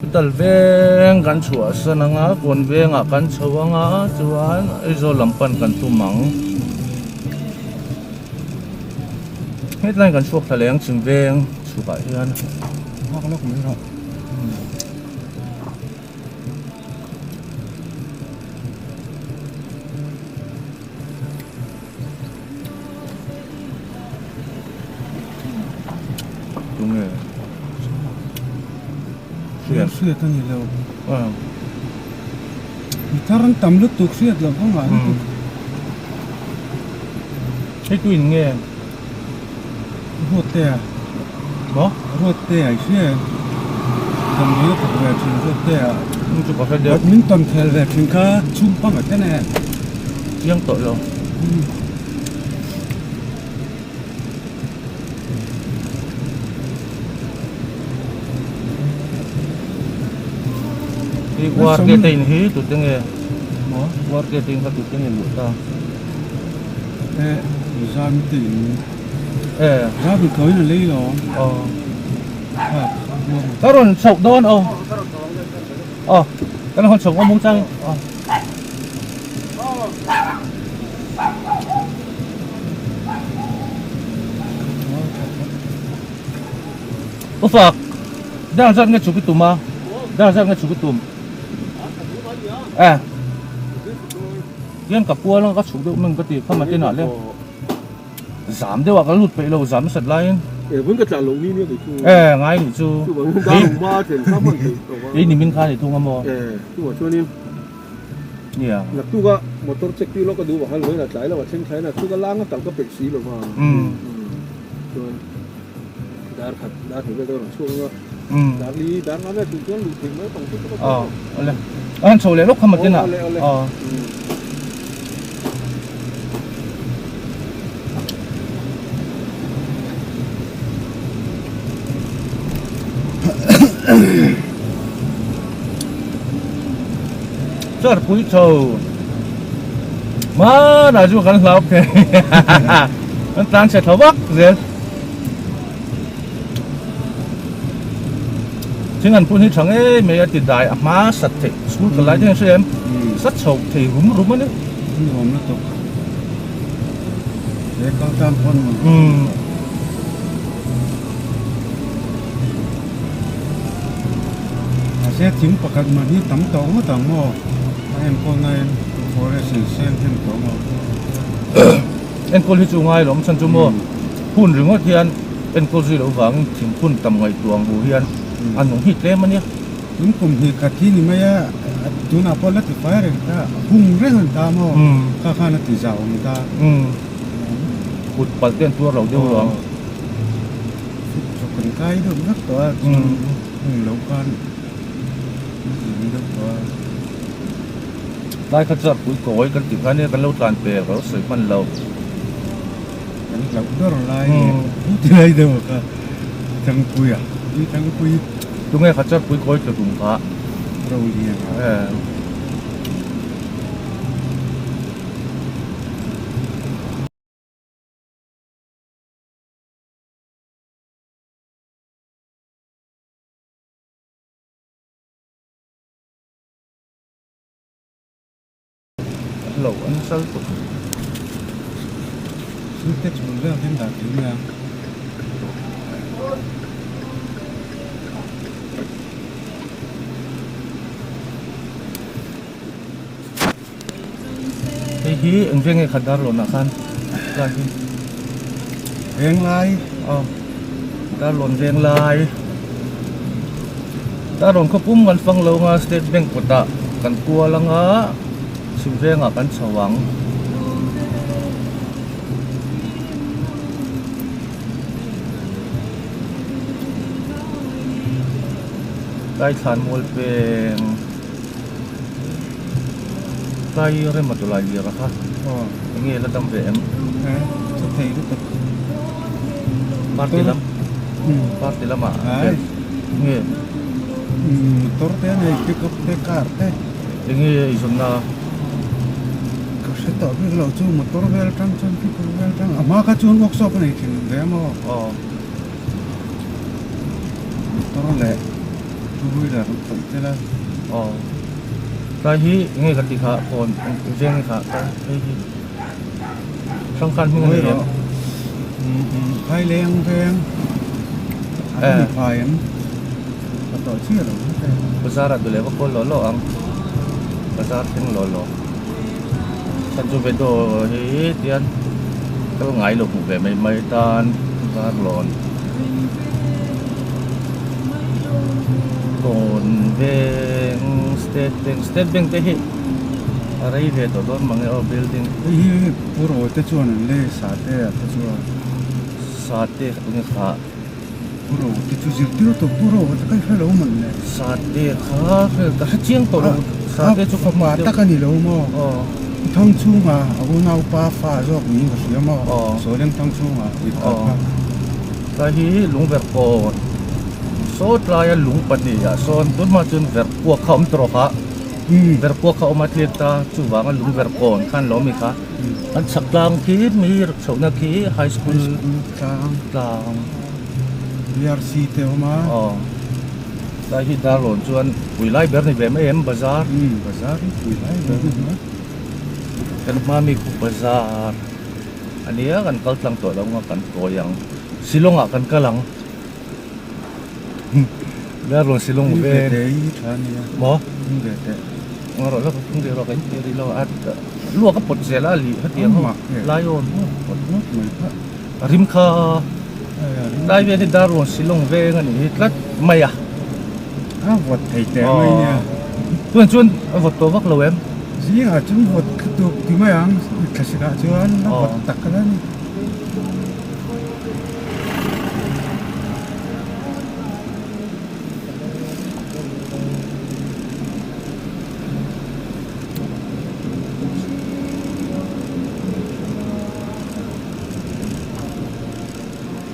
Dal veng kan chhuah san ang a, kawn vengah kan chho ang a chuan Aizawl lam pan kan tum ang. Hetlaiin kan chhuak thla leh ang chhim veng chhukah hian. Nghak lawk mai rawh. Tunge? Hriat hriat a ni lo. Mi thar an tam lutuk hriat loh vang ah lutuk. Hei tu in nge? Ruatte a. Maw? Ruatte a i hria em? Damdawi a thawk ve thin Ruatte a. Chu chu ka hre deuh. Badminton khel ve thin kha chhung pang a ten e. Chiang tawh lo. Hi war te te in hi tu te nge? Maw? War te te in kha tu te nge luh ta? E, zam te in. E. Zam in thlawi na lei lo. Aw. Ka rawn chhoh dawn aw. Aw, kan rawn chhoh ngawm chang. Aw. Ufak, dar zat nge chhuk i tum a? Dar zat nge chhuk i tum? Eh. Hian ka kual anga ka chhuk deuh meng ka ti kha matin ah le. Zam deuh ah ka lut peih lo zam nasat laiin. E vun ka tla lo ni nia kei chu. E ngai nih chu. Chuvangin dar ung ma thlen kha hman theih tawh a. Kei ni min kha ni thung a maw. E chuvang chuanin. Nia. Naktuk a motor check tir lawk ka duh vang khan tlai lo a thleng thlai na chu ka lang a kal ka peih si lo va. Chuan dar khat dar hnih vel te ka rawn chhuak ang a. Dar li dar nga vel tur chuan luh theih mai pang chu ka Aw awle. A han chho leh lawk kha matin ah. Awle awle. Aw. Char pui chho hmanah chu kan hlau phei kan tlan chhe tho vak zel thing an phun hi tha ngei mai a ti dai a hma sat theih school ka lai te hian hria em sat chho thei rum rum a ni. Nuam lutuk he kal tan pawn maw. Mahse thing pakhat man hi tam tawh ngawt ang maw? A enkawl nain forest in siam hnem tawh maw? Enkawl hi chu ngai lo chhan chu maw phun ringawt hian enkawl zui loh vangin thing phun tam ngaihtuah ang hu hian a nung hi tlem a nia. Tun kum hnih khat hi ni mai a, tunah pawh la ti fai reng ta, hung reng an ta maw? Kha khan a ti zau ang ta. Kut palh te an tuar lo deuh lo ang. Chawk kan kai deuh vek tawh a chuan hung lo khan an ti ang deuh tawh a. Tlai kha chuan pui kawi kan tih khan kan lo tlan pel ka lo sawi hman lo. Kan hlauh ber lai leh pu ti lai deuh a kha Thangpui a i Thangpui. Tunge kha chuan pui kawi tla tum kha. Rolian a. Lo an sal tuk. Thil te chhun vel hian dah thei mai ang. Hei hi eng veng nge khat dar lawnah khan tlai hi Venglai aw dar lawn venglai dar lawn khaw pum kan fang lo anga state bank kawtah kan kual anga chhim vengah kan chho ang. Tlaithlan mual peng. Tlai rem a tawlai lir a kha eng nge la dam ve em? Chu thei lutuk. Party lam party lamah eng nge? Motor te a nei pick up te car te. Eng nge i zawnna? Ka hre tawh bik lo chu motor vel atang chuan pick up vel atang a hma kha chuan workshop a nei thin ve a maw? Aw. Motor leh. Two wheeler an khawih tel a. Aw. Tlai hi enge kan tih kha kawn veng nge kha tlai hei hi hrangkhan hming a ni em? Phaileng veng an ni phai em? Ka tawh chiah lo hle teh. Bazar ah duhleh va kawl law law ang. Bazar thleng law law. Khan chu vedo hi tian kal ngai lo hmuh ve mai mai tan zar lawn. Kawn veng state bank state bank te hi a rei ve tawh dawn mange aw building. Hei hi Pu Rawte te chuan an lei sa te ah te chuan. Sa te kha tunge kha. Pu Rawte chu zirtir tawh Pu Rawte ka hre lo man le. Sa te kha ka hre chiang tawh lo sa te chu ka hmu deuh. Tak a ni lo maw? Aw. Pu Thangchhunga a unaupa fa zawk niin ka hria maw? Aw. Sawleng Thangchhunga mit kal kha. Tlai hi lungverh kawn saw tlaia lung pahnih ah sawn tun hma chuan verh kuak kha a awm tawh kha. Verh kuak kha a awm a tliak ta chuvanga lungverh kawn khan lo mi kha. An chhak tlang khi mi chhohna khi high school tlang tlang BRC te awm a. Aw tlai hi Darlawn chuan pui lai ber ni ve mai em bazar. Bazar hi pui lai ber ni mai. Kan hma mi khu bazar a nia kan kal tlang tawh lo ang a kan kawi ang Shillong ah kan kal ang Darlawn Shillong ve. Ve te hi tha a nia. Maw? Ve te. Ngarawh lawk a tung ve rawh ka inti rih lo a. Luak a pawt zel a lih hetiang ho lai awn pawt ngawt mai kha a rim kha tlai vel hi dar rawn silawng veng a nih hi tlat mai a a vawt thei teh mai nia chuan chuan a vawt tawh vak lo em zingah chuan vawt tuk ti mai ang thlasik ah chuan a vawt tak a la ni.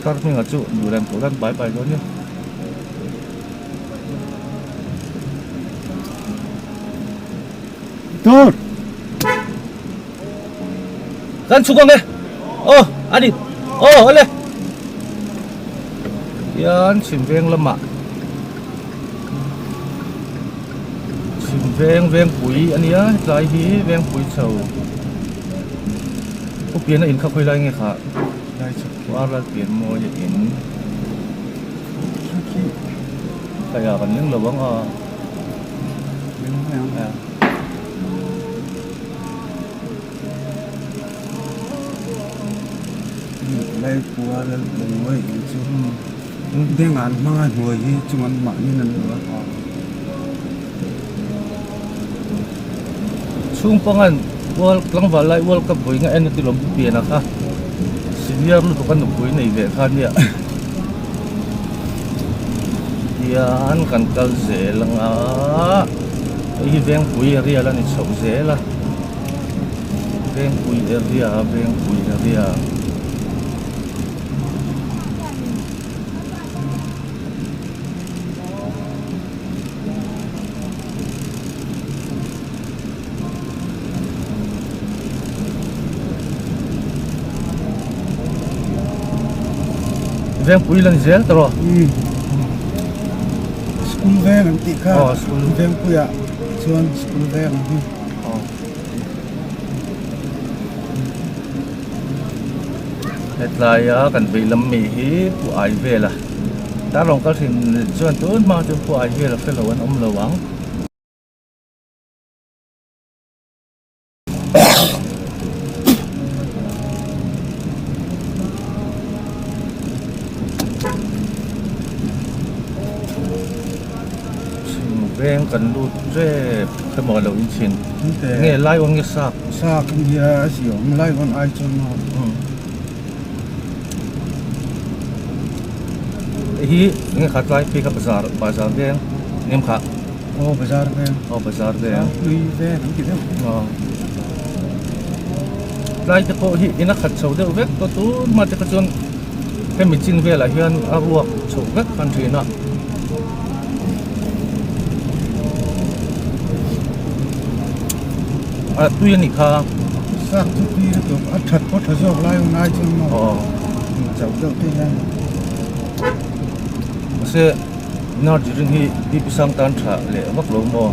Thar hmingah chu duh reng tur an bai bai dawn nia. Tur! Kan chhuk ang e! Aw a ni! Aw awle! Hian chhim veng lamah chhim veng vengpui a nia hetlai hi vengpui chho upian a in kha khawi lai nge kha var lal pian mawi a in khaia kan leng lo ang a. Laipua Lalpui in chu Dengan hmanga hnuai hi chung an mahni an lo a. Chhung pangan World tlangval lai World Cup vawi nga en a ti lawm pian a kha senior lutuk a nupui nei ve kha nia tian kan kal zel anga hei hi Vengpui area la ni chhoh zel a Vengpui area Vengpui area. Vengpui lan zel tawh rawh. School veng an tih kha. Aw school. Vengpuiah chuan school veng ang hi. Aw. Hetlaia kan vei lam mi hi Pu Ai Vela tar rawn kal thin chuan tun hma chuan Pu Ai Vela hre lo an awm lo ang. Chhim veng kan lut tep khaw maw lo inchhin nge lai awn nge sak. Sak nia a ziawm lai awn ai chuan maw. Hei hi enge kha tlai phei kha bazar bazar veng eng kha. Aw bazar veng. Aw bazar veng. Hlui veng an ti deuh. Aw. Tlai te pawh hi in a khat chho deuh vek tawh tun hma te kha chuan hemi chin velah hian a ruak chho vek khan thin a. A tui a nih kha. Sak chu tui lutuk a that pawh tha zawk lai hun ai chuan maw. Aw. Chauh deuh te hian. Mahse. Energy drink hi BP sang tan tha leh vak lo maw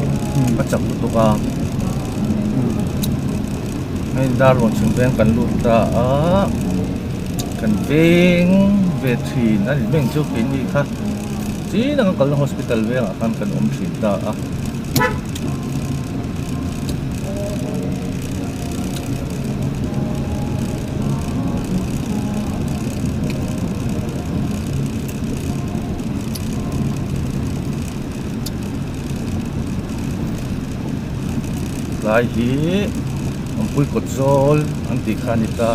a chak lutuk a hei dar rawn chhun veng kan lut ta a kan veng ve thin a ni meng chu keini kha chin anga kalna hospital vengah khan kan awm thin ta a. Tlai hi awmpui kawt zawl an tih kha a ni ta.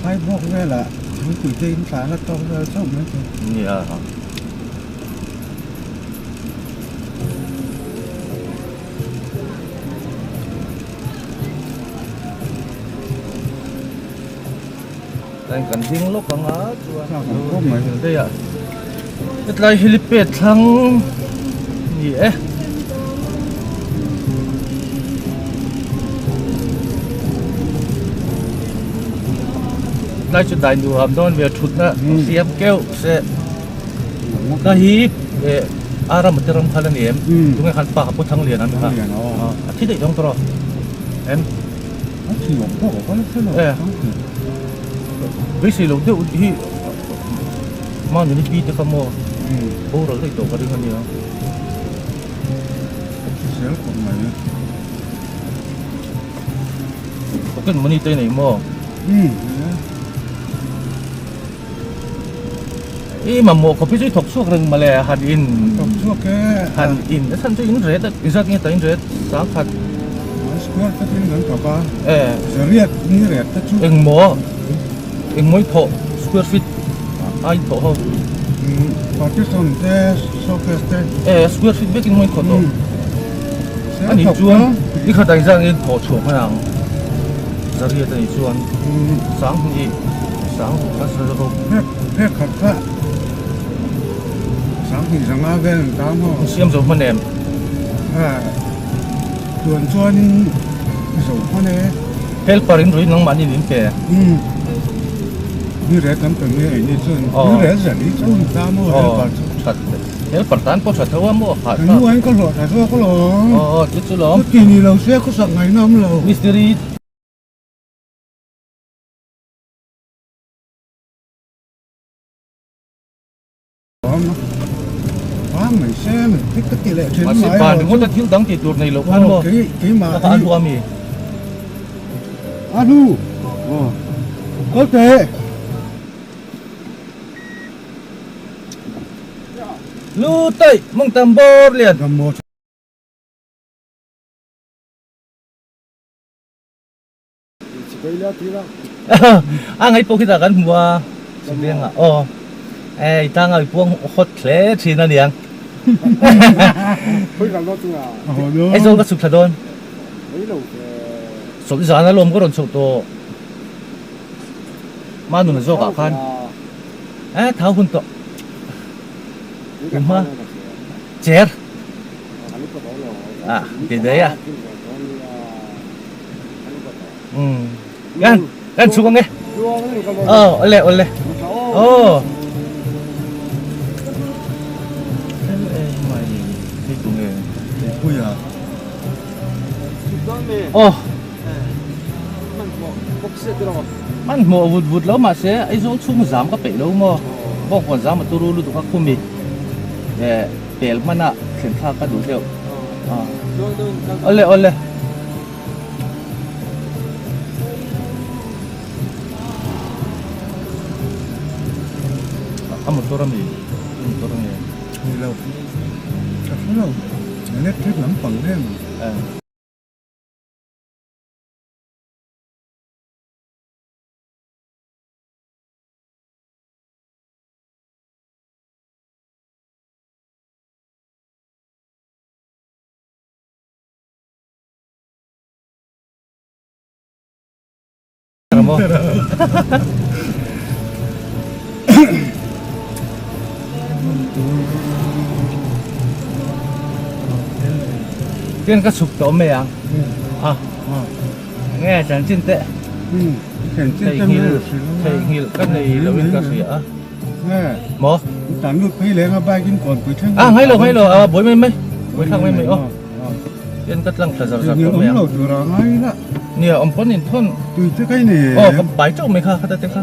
Phai bawk velah thingpui te in tlan a tawk vel chauh mai thei. Nia. Tlai kan ding lawk ang a chuan daih a hetlai helipad thlang ni e. Tlai chu dai nuam dawn ve thutna siam keuh se ka hi eh a ram te ram khan a ni em tunge khan pa pu thang lian a ni kha a thi daih dawng tawh em. A thi awm bawk a kal hre lo Beisei lo deuh hi mahni pi te kha maw boral daih tawh ka ring a nia. A thi zel khawp mai. Pocket money te nei maw? I mamawh khawp hi chu i thawk chhuak reng mawle han in Thawk chhuak e. Han in a chhan chu in ret a zat nge ta in ret sangkhat. Square feet in kan thawk a. E. Zariat ni ret te chu. Engmaw engmaw i thawh square feet a in thawh ho. Partition te showcase te. E square feet vek in maw i thawh tawh. Ani chuan i khat ang zat nge in thawh chhuah hman ang zariat ani chuan sanghnih. Sang kha sawi rawh. Phek khat kha sanghnih zanga vel an tang maw? Siam zo hman em? Ha, tuan chuanin zo hman e. Helper in ruih nangmah nin in pe. Umm, ni rel kan pe nge ni chuan ni rel zan hi chu an ta maw helper chu. That helper tan pawh tha tho a maw ha tha. Kan nuain ka hlawh tha zawk alawm. Aw aw chu chu lawm. Chuti ni lo se khawsak ngaihna awm lo. Mistiri. Mahse ban ringawt a thil dang tih tur nei loh khan maw ka a hlu a mi? A hlu kal teh. Lu taih mawng tam bawr lian. A ngaih pawh khi tah kan hmu a Chhimvengah aw e i tanga i puang hawt hle thin a niang Aizawl ka chhuk thla dawn Chawlh zan alawm ka rawn chhoh tawh Manuna zawkah khan e thau hun tawh Tumhma cher ah ti daih a. Kan kan chhuk ange. Aw awle awle. Aw. Mai hei tu nge Puia. Aw. Man hmuh vut vut lo mahse Aizawl chhung zam ka peih lo maw. Bawngkawn zam a turu lutuk a khumi eh pel hmana thlen thlak ka duh deuh. Awle awle. A motor a mi motor a nge ni lo ka hre lo electric lampang em Tian ka chhuk tawh mai ang a nge chanchin te theihnghilh theihnghilh ka nei lo in ka hria a maw. Tan lut phei leng a bike in kawn pui thleng. Ah ngai lo ngai lo a buai mai mai. Buai thlak mai mai aw. Tian ka tlang thla zar zar tawh mai ang. Awm lo tur a ngai la. Nia awm pawn in thawn. Tui te kai ni. Aw ka pai teuh mai kha khata te kha.